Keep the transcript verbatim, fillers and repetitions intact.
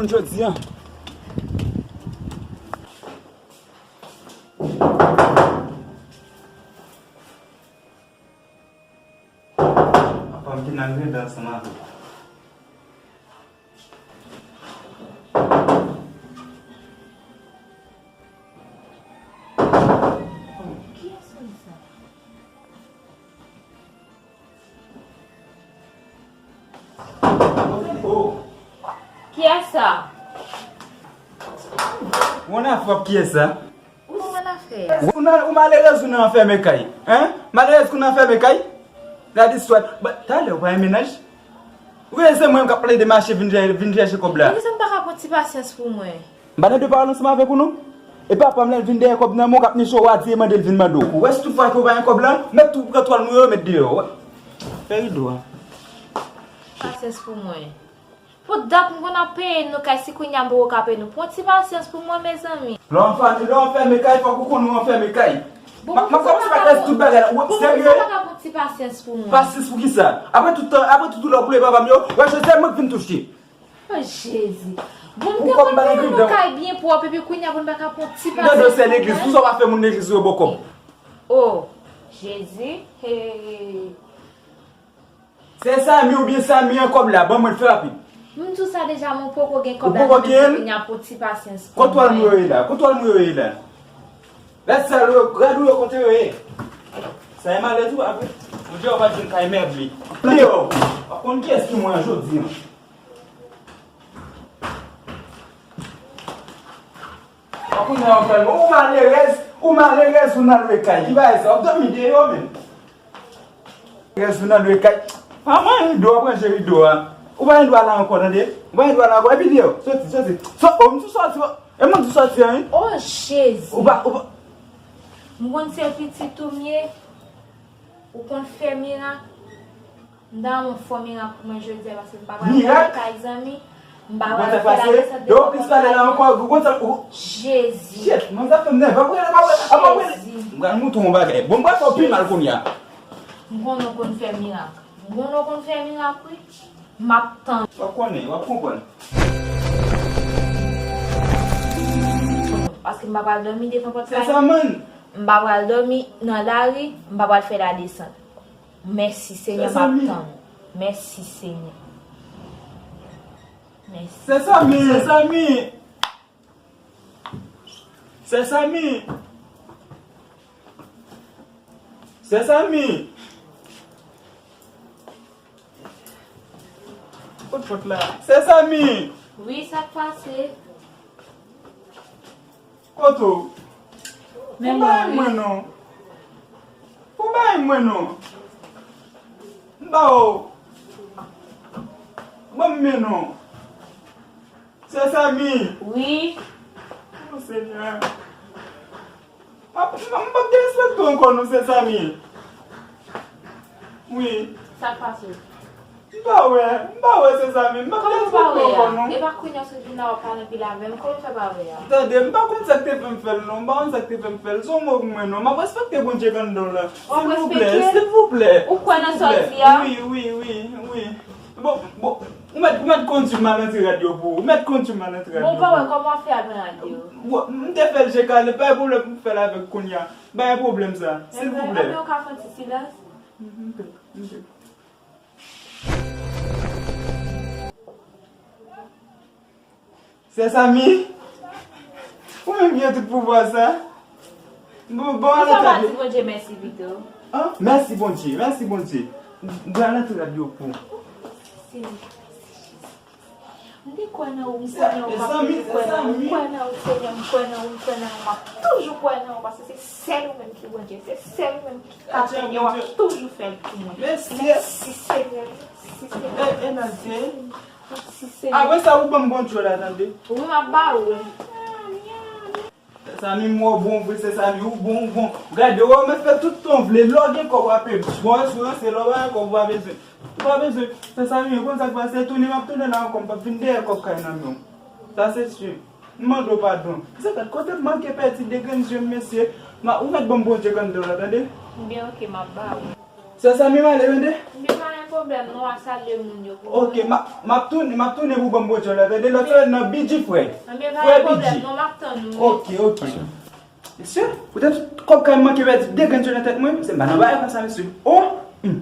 Jodi a. Apa m te nan greda ansanm avè w. Kiyès moun sa? Kiyès sa? Ou nan frap kiyès sa? Ou nan afè a. Ou nan, ou malerèz ou nan anfèmen kay. Hein? Malerèz ou nan anfèmen kay? Gad istwa. Ba, talè ou pa gen mennaj? Ou konnen se mwen k ap plede mache vin chè-, vin chèche kòb la. Poukisa m pa ka pran ti pasyans pou mwen? M pa nan de pawòl ansanm avèk ou non. E papa m lè l vin dèyè kòb nan men w k ap niche w a di e mande l vin mande w. Ou wè si tout fwa ke w pa gen kòb la, mèt tou pran twal mwen yo met deyò. Fè rido a. Pasyans pou mwen. Pou dat m konn ap peye nou kay, si kounye a m poko ka peye nou. Pran ti pasyans pou mwen, mezanmi. Lè w anfèmen, lè w anfèmen kay, fòk ou konnen w anfèmen kay. Bon, m ap kòmanse pa klas tout bagay la. Ou serye? Bon, poukisa w pa ka pran ti pasyans pou mwen? Pasyans pou kisa? Apre tout tan, apre tout doulè w plede papa m yo, wè, se sèl mwen k vin touche. O Jezi. Bon, m te konn peye nou kay byen pwòp, epi kounye a pou n pa ka pran ti pasyans pou mwen. Gade w sè legliz, poukisa w pa fè moun legliz yo ba w kòb? O Jezi. Hey. Se Samy oubyen Samy an kòb la, ban mwen l fè rapid. M di w sa deja, mwen poko gen kòb la nan men mwen, kounye a pou ti pasyans pou mwen. Kot twal mwen yo ye la? Kot twal mwen yo ye la? Lè sa yo, rad ou yo kote yo ye? Sa e malèz ou apre. Ou di w pa t jwenn kay mèb li. Deyò, w ap konn kiyès ki mwen an jodi an. Ou konnen w ap pran, ou malerèz, ou malerèz, ou nan lwe kay. Ki bagay sa? W ap dòmi deyò menm. Rèz ou nan lwe kay. Pa manyen rido a, pran je rido a. Ou pa gen dwa la ankò, tande? Ou pa gen dwa la ankò. Epi deyò, soti, soti. So, o, m di w soti, o. E mwen di w soti an, wi. O, Jezi. Ou pa, ou pa. M konn se pitit ou m ye. Ou konn fè mirak. M ta renmen w fè yon mirak pou mwen jodi a, paske m pa pral rete kay zanmi. M pa pral fè la desant de kòb la. Ou konn sa k pase? Yo plis pale la ankò, ou konn sa, ou... Jezi. Shit, manzè fè m nève. Ap rele, ap rele, ap rele. Jezi. M pral montre w yon bagay. Bon, m pral fè w pi mal kounye a. M konnen w konn fè mirak. M konnen w konn fè mirak, wi. M ap tann. W ap konnen, w ap konprann. Paske m pa pral dòmi devan pòt kay. Se sa, man. M pa pral dòmi nan lari, m pa pral fè la desant. Mèsi, Senyè, m ap tann ou. Mèsi, Senyè. Mèsi. Sè Samy, sè Samy. Sè Samy. Sè Samy. Kot pòt la? Sè Samy. Wi, sa k pase? Kote w? Ou bay mwen non. Ou bay mwen non. M ba w. Ban m men non. Sè Samy. Wi. O Senyè. M ap, m ap derespekte w ankò non, Sè Samy. Wi. Sa k pase? M pa wè, m pa wè Sè Samy, m pa derespekte w ankò non. Kòman w pa wè a? E pa kounye a w sot vin la w ap pale anpil avè m, kòman w fè pa wè a? Tande, m pa konn sa k te fè m fè l non, m pa konn sa k te fè m fè l. Se yon mo pou mwen non, m ap respekte Bondye k anndan w la. W ap respekte? Silvouplè, silvouplè. Ou kwè nan sa w di a? Wi, wi, wi, wi. Bon, bon, ou mèt, ou mèt kondui m al antre rad yo pou ou. Ou mèt kondui m al antre rad yo pou ou. Bon, pa wè, kòman w ap fè al pran rad yo? Bon, m te fè l je kale, pa gen pwoblèm pou m fè l avèk kounye a. Pa gen pwoblèm sa. Silvouplè. Enben, enben, ou ka fè yon ti silans? Mhm, m te, m te. Sè Samy, ou menm ki gen tout pouvwa sa. Bon, bon, poukisa w pa di Bondye mèsi pito? An? Mèsi Bondye, mèsi Bondye. M pral antre rad yo pou ou. Senyè, mèsi Jezi. M te kwè nan ou, m konnen ou m ap toujou kwè nan ou, m kwè nan ou, Senyè, m kwè nan ou, m kwè nan ou, m ap toujou kwè nan ou, paske se sèl ou menm ki Bondye, se sèl ou menm ki ka fè l, w ap toujou fè l pou mwen. Mèsi, Senyè, mèsi, Senyè. Mèsi, Senyè. Apre sa, ou ban m Bondye w la, tande? Wi, m ap ba ou l. Sè Samy, m wè w bon vre, Sè Samy, ou bon, ou bon. Gade, w wè, w mèt fè tout tan w vle. Lè w gen kòb, w ape bon, asirans, lè w pa gen kòb, w pa bezwen. Ou pa bezwen. Sè Samy, ou konn sa k pase, tounen, m ap tounen la ankò, m p ap vin dèyè kòb kay nan men w. Sa se si. M mande w padon. Se fèt, kote m manke pèdi de grenn je m, mesye. Ma, ou mèt ban m Bondye k anndan w la, tande? Byen, oke, m ap ba ou. Sè Samy, m ale, tande? Byen, m ale. Pwoblèm non, a salye moun yo pou mwen. Ok, m ap tounen, m ap tounen pou ban m bondye la, tande? Lòt semèn nan, B G frè. Anben, pa gen pwoblèm non, m ap tann ou. Ok, ok. Mesye, poutèt kòb kay manke pèdi de grenn sou nan tèt mwen, se m pa nan bagay konsa, mesye. Oh! Hmm.